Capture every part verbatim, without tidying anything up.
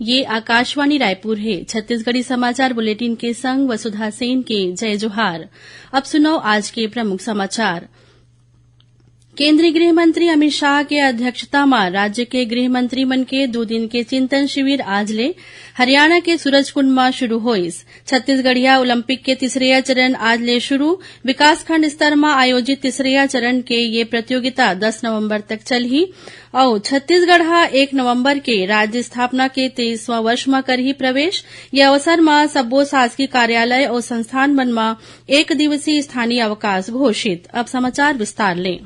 ये आकाशवाणी रायपुर हे। छत्तीसगढ़ी समाचार बुलेटिन के संग वसुधा सेन के जय जोहार। अब सुनव आज के प्रमुख समाचार। केंद्रीय गृह मंत्री अमित शाह के अध्यक्षता म राज्य के गृह मंत्री मन के दू दिन के चिंतन शिविर आज ले हरियाणा के सूरजकुंड म शुरू होइस। छत्तीसगढ़िया ओलंपिक के तीसरइया चरण आज ले शुरू। विकासखंड स्तर म आयोजित तीसरइया चरण के ये प्रतियोगिता दस नवंबर तक चलही अउ छत्तीसगढ़ ह एक नवंबर के राज्य स्थापना के तेईसवां वर्ष म करही प्रवेश। ये अवसर म सब्बो शासकीय कार्यालय अउ संस्थान मन म एक दिवसीय स्थानीय अवकाश घोषित। अब समाचार विस्तार ले।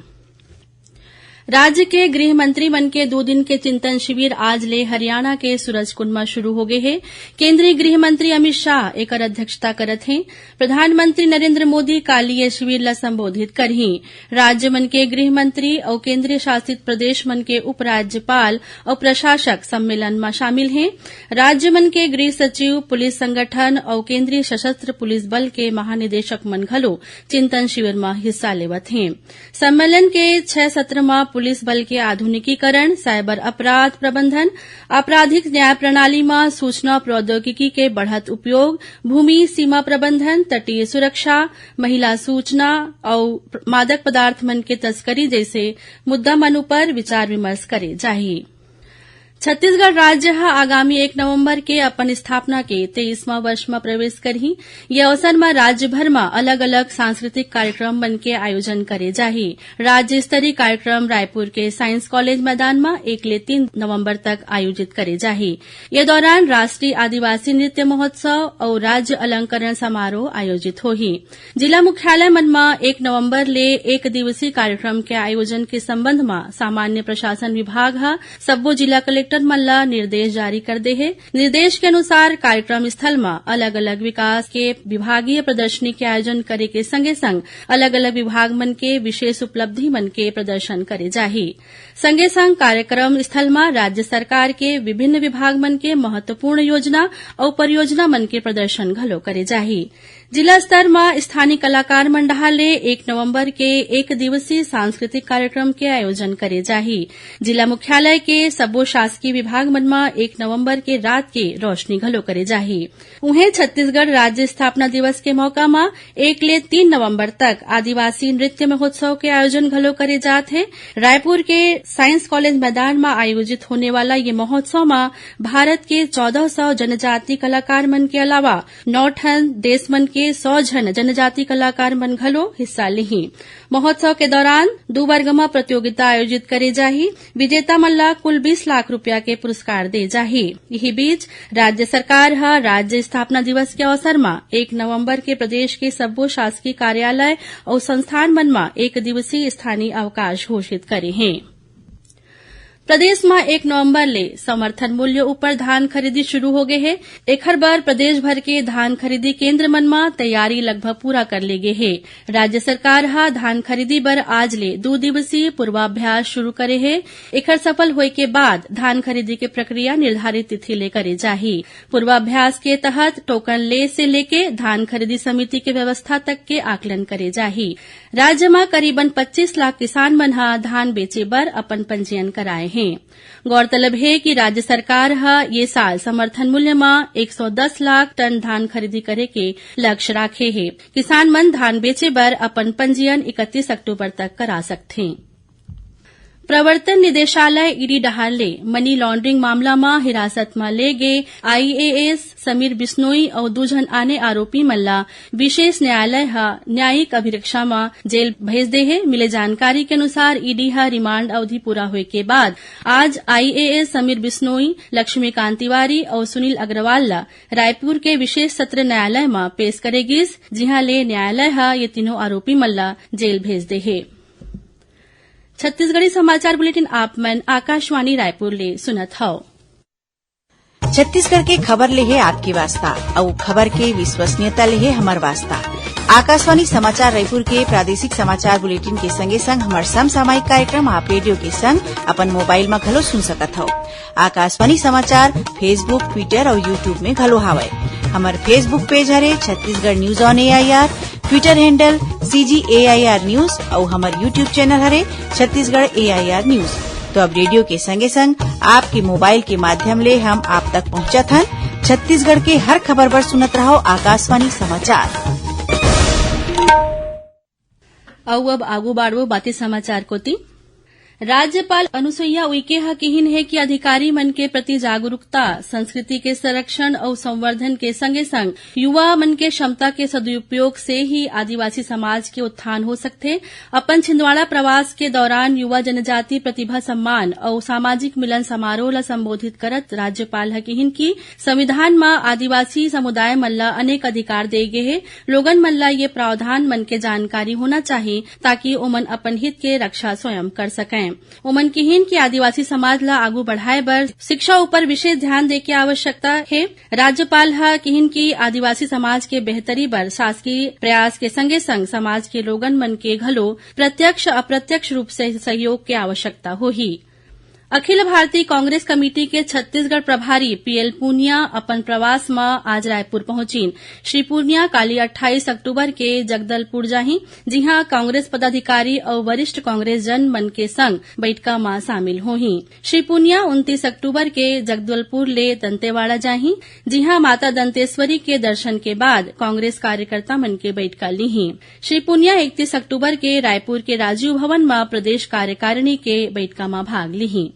राज्य के गृह मंत्री मन के दू दिन के चिंतन शिविर आज ले हरियाणा के सूरजकुंड म शुरू हो गे हे। केंद्रीय गृह मंत्री अमित शाह एकर अध्यक्षता करत हें। प्रधानमंत्री नरेंद्र मोदी काली ये शिविर ल संबोधित करहीं। राज्य मन के गृह मंत्री अउ केंद्रीय शासित प्रदेश मन के उपराज्यपाल अउ प्रशासक सम्मेलन म शामिल हें। राज्य मन के गृह सचिव, पुलिस संगठन अउ केंद्रीय सशस्त्र पुलिस बल के महानिदेशक मन घलो चिंतन शिविर म हिस्सा लेवत हें। सम्मेलन के छह सत्र म पुलिस बल के आधुनिकीकरण, साइबर अपराध प्रबंधन, आपराधिक न्याय प्रणाली म सूचना प्रौद्योगिकी के बढ़त उपयोग, भूमि सीमा प्रबंधन, तटीय सुरक्षा, महिला सूचना अउ मादक पदार्थ मन के तस्करी जइसे मुद्दा मन उपर विचार विमर्श करे जाही। छत्तीसगढ़ राज्य ह आगामी एक नवंबर के अपन स्थापना के तेईसवां वर्ष म प्रवेश करही। ये अवसर म राज्य भर म अलग-अलग सांस्कृतिक कार्यक्रम मन के आयोजन करे जाही। राज्य स्तरीय कार्यक्रम रायपुर के साइंस कॉलेज मैदान म एक ले तीन नवंबर तक आयोजित करे जाही। ये दौरान राष्ट्रीय आदिवासी नृत्य महोत्सव अउ राज्य अलंकरण समारोह आयोजित होही। जिला मुख्यालय मन म एक नवंबर ले एक दिवसीय कार्यक्रम के आयोजन के संबंध म सामान्य प्रशासन विभाग ह सब्बो जिला कलेक्टर मन ल निर्देश जारी कर दे हे। निर्देश के अनुसार कार्यक्रम स्थल म अलग-अलग विकास के विभागीय प्रदर्शनी के आयोजन करे के संगे-संग अलग-अलग विभाग मन के विशेष उपलब्धि मन के प्रदर्शन करे जाही। संगे-संग कार्यक्रम स्थल म राज्य सरकार के विभिन्न विभाग मन के महत्वपूर्ण योजना अउ परियोजना मन के प्रदर्शन घलो करे जाही। जिला स्तर म स्थानीय कलाकार मन डहार ले एक नवंबर के एक दिवसीय सांस्कृतिक कार्यक्रम के आयोजन करे जाही। जिला मुख्यालय के सबो शासकीय विभाग मन म एक नवंबर के रात के रोशनी घलो करे जाही। उहें, छत्तीसगढ़ राज्य स्थापना दिवस के मौका म एक ले तीन नवंबर तक आदिवासी नृत्य महोत्सव के आयोजन घलो करे जात हे। रायपुर के साइंस कॉलेज मैदान म आयोजित होने वाला ये महोत्सव म भारत के चौदह सौ जनजाति कलाकार मन के अलावा नौ ठन देश मन के सौ झन जनजाति कलाकार मन घलो हिस्सा लिही। महोत्सव के दौरान दू वर्ग म प्रतियोगिता आयोजित करे जाही। विजेता मन ला कुल बीस लाख रुपया के पुरस्कार दे जाही। इही बीच, राज्य सरकार ह राज्य स्थापना दिवस के अवसर म एक नवंबर के प्रदेश के सब्बो शासकीय कार्यालय अउ संस्थान मन म एक दिवसीय स्थानीय अवकाश घोषित करे हे। प्रदेश म एक नवंबर ले समर्थन मूल्य ऊपर धान खरीदी शुरू हो गे हे। एखर बर प्रदेश भर के धान खरीदी केंद्र मन म तैयारी लगभग पूरा कर ले गे हे। राज्य सरकार ह धान खरीदी बर आज ले दू दिवसीय पूर्वाभ्यास शुरू करे हे। एखर सफल होय के बाद धान खरीदी के प्रक्रिया निर्धारित तिथि ले करे जाही। पूर्वाभ्यास के तहत टोकन ले से लेके धान खरीदी समिति के व्यवस्था तक के आकलन करे जाही। राज्य म करीबन पच्चीस लाख किसान मन ह धान बेचे बर अपन पंजीयन कराए हें। गौरतलब हे कि राज्य सरकार ह ये साल समर्थन मूल्य म एक सौ दस लाख टन धान खरीदी करे के लक्ष्य राखे हे। किसान मन धान बेचे बर अपन पंजीयन इकतीस अक्टूबर तक करा सकथें। प्रवर्तन निदेशालय, ईडी, डहार ले मनी लॉन्ड्रिंग मामला म हिरासत म ले गे आईएएस समीर बिश्नोई अउ दू झन आने आरोपी मन ला विशेष न्यायालय ह न्यायिक अभिरक्षा म जेल भेज दे हे। मिले जानकारी के अनुसार, ईडी ह रिमांड अवधि पूरा होय के बाद आज आईएएस समीर बिश्नोई, लक्ष्मीकांत तिवारी अउ सुनील अग्रवाल ला रायपुर के विशेष सत्र न्यायालय म पेश करे गिस, जिहां ले न्यायालय ह ये तीनों आरोपी मन ला जेल भेज दे हे। छत्तीसगढ़ी समाचार बुलेटिन आप मन आकाशवाणी रायपुर ले सुनत हव। छत्तीसगढ़ के खबर ले हे आपके वास्ता, अउ खबर के विश्वसनीयता ले हे हमर वास्ता। आकाशवाणी समाचार रायपुर के प्रादेशिक समाचार बुलेटिन के संगे संग हमर समसामयिक कार्यक्रम आप रेडियो के संग अपन मोबाइल म घलो सुन सकत हव। आकाशवाणी समाचार Facebook, Twitter अउ YouTube में घलो हावय। हमर Facebook पेज हरे Chhattisgarh news on AIR, Twitter handle CG AIR news अउ हमर YouTube चैनल हरे छत्तीसगढ़ एआईआर न्यूज। तो अब रेडियो के संगे संग आपके मोबाइल के माध्यम ले हम आप तक पहुंचत हन। छत्तीसगढ़ के हर खबर बर सुनत रहो आकाशवाणी समाचार। अउ अब आगू बाढ़बो बातें समाचार कोति। राज्यपाल अनुसुईया उइके ह किहिन हे कि अधिकारी मन के प्रति जागरूकता, संस्कृति के संरक्षण अउ संवर्धन के संगे संग युवा मन के क्षमता के सदुपयोग से ही आदिवासी समाज के उत्थान हो सकथे। अपन छिंदवाड़ा प्रवास के दौरान युवा जनजाति प्रतिभा सम्मान अउ सामाजिक मिलन समारोह ल संबोधित करत राज्यपाल ह किहिन कि संविधान म आदिवासी समुदाय मन ल अनेक अधिकार दे गे हे। लोगन मन ल ये प्रावधान मन के जानकारी होना चाही, ताकि ओमन अपन हित के रक्षा स्वयं कर सकंय। ओमन किहिन कि आदिवासी समाज ल आगू बढ़ाए बर शिक्षा ऊपर विशेष ध्यान दे के आवश्यकता हे। राज्यपाल ह किहिन कि आदिवासी समाज के बेहतरी बर शासकीय प्रयास के संगे संग समाज के लोगन मन के घलो प्रत्यक्ष अप्रत्यक्ष रूप से सहयोग के आवश्यकता होही। अखिल भारतीय कांग्रेस कमेटी के छत्तीसगढ़ प्रभारी पीएल पूनिया अपन प्रवास म आज रायपुर पहुंचिन। श्री पूनिया काली अट्ठाईस अक्टूबर के जगदलपुर जाही, जिहां कांग्रेस पदाधिकारी अउ वरिष्ठ कांग्रेस जन मन के संग बइठका म शामिल होही। श्री पूनिया उनतीस अक्टूबर के जगदलपुर ले दंतेवाड़ा जाही, जिहां माता दंतेश्वरी के दर्शन के बाद कांग्रेस कार्यकर्ता मन के बइठका लीही। श्री पूनिया इकतीस अक्टूबर के रायपुर के राजीव भवन म प्रदेश कार्यकारिणी के बइठका म भाग लीही।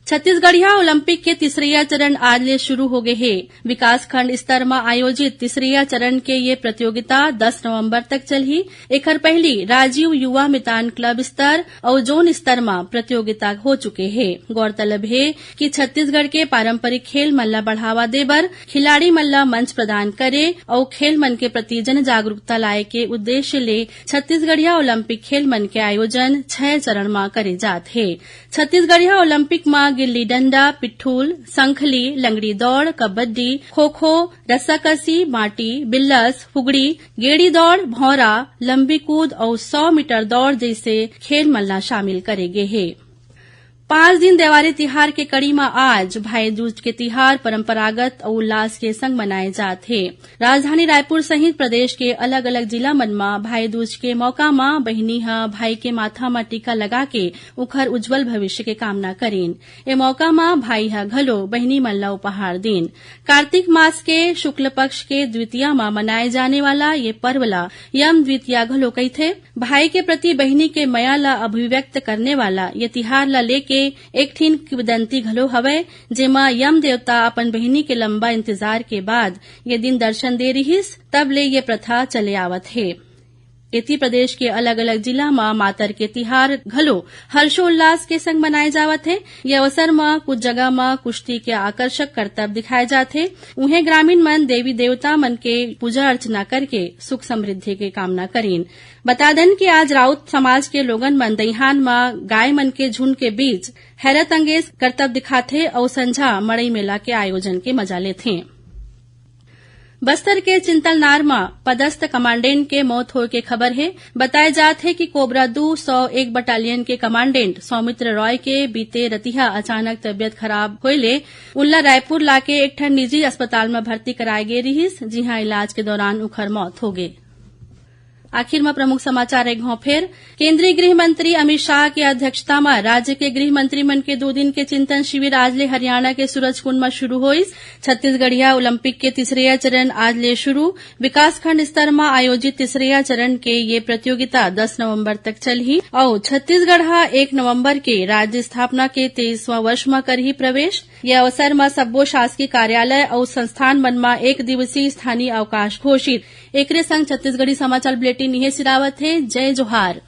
छत्तीसगढ़िया ओलंपिक के तीसरइया चरण आज ले शुरू हो गे हे। विकासखंड स्तर म आयोजित तीसरइया चरण के ये प्रतियोगिता दस नवंबर तक चलही। एखर पहिली राजीव युवा मितान क्लब स्तर अउ जोन स्तर म प्रतियोगिता हो चुके हे। गौरतलब हे कि छत्तीसगढ़ के पारंपरिक खेल मन ल बढ़ावा दे बर खिलाड़ी मन ल मंच प्रदान करे अउ खेल मन के प्रति जन जागरूकता लाए के उद्देश्य ले छत्तीसगढ़िया ओलंपिक खेल मन के आयोजन छह चरण म करे जात हे। छत्तीसगढ़िया ओलंपिक म गिल्ली डंडा, पिट्ठूल, संखली, लंगड़ी दौड़, कबड्डी, खो-खो, रस्साकसी, माटी, बिल्लस, फुगड़ी, गेड़ी दौड़, भौंरा, लंबी कूद अउ सौ मीटर दौड़ जइसे खेल मन ला शामिल करे गे हे। पांच दिन देवारी तिहार के कड़ी म आज भाई दूज के तिहार परंपरागत अउ उल्लास के संग मनाए जात हे। राजधानी रायपुर सहित प्रदेश के अलग-अलग जिला मन म भाई दूज के मौका म बहिनी ह भाई के माथा म टीका लगा के उखर उज्जवल भविष्य के कामना करीन। ए मौका म भाई ह घलो बहिनी मन ल उपहार दीन। कार्तिक मास के शुक्ल पक्ष के द्वितीया म मनाए जाने वाला ये पर्व ल यम द्वितीया घलो कहिथे। भाई के प्रति बहिनी के मया ल अभिव्यक्त करने वाला ये तिहार ल लेके एक ठिन किंवदंती घलो हवय, जेमा यम देवता अपन बहिनी के लंबा इंतजार के बाद ये दिन दर्शन दे रिहिस, तब ले ये प्रथा चले आवत हे। एती प्रदेश के अलग-अलग जिला म मातर के तिहार घलो हर्षोल्लास के संग मनाए जावत हे। ये अवसर म कुछ जगह म कुश्ती के आकर्षक करतब दिखाए जात हे। उहें, ग्रामीण मन देवी देवता मन के पूजा अर्चना करके सुख समृद्धि के कामना करीन। बता देन कि आज राउत समाज के लोगन मन दइहान म गाय मन के झुंड के बीच हैरत अंगेज करतब दिखाथे अउ संझा मड़ई मेला के आयोजन के मजा लेथे। बस्तर के चिंतलनार म पदस्थ कमांडेंट के मौत होए के खबर हे। बताए जात हे कि कोबरा दू सौ एक बटालियन के कमांडेंट सौमित्र रॉय के बीते रतिहा अचानक तबियत खराब होए ले उनला रायपुर लाके एक ठन निजी अस्पताल म भर्ती कराए गे रिहिस, जिहां इलाज के दौरान उखर मौत हो गे। आखिर म प्रमुख समाचार एक घौं फेर। केंद्रीय गृह मंत्री अमित शाह के अध्यक्षता म राज्य के गृह मंत्री मन के दू दिन के चिंतन शिविर आज ले हरियाणा के सूरजकुंड म शुरू होइस। छत्तीसगढ़िया ओलंपिक के तीसरइया चरण आज ले शुरू। विकासखंड स्तर म आयोजित तीसरइया चरण के ये प्रतियोगिता दस नवंबर तक चलही अउ छत्तीसगढ़ ह एक नवंबर के राज्य स्थापना के तेईसवां वर्ष म करही प्रवेश। ये अवसर म सब्बो शासकीय कार्यालय अउ संस्थान मन म एक दिवसीय स्थानीय अवकाश घोषित। एकरे संग छत्तीसगढ़ी समाचार बुलेटिन इहे सिरावत हे। जय जोहार।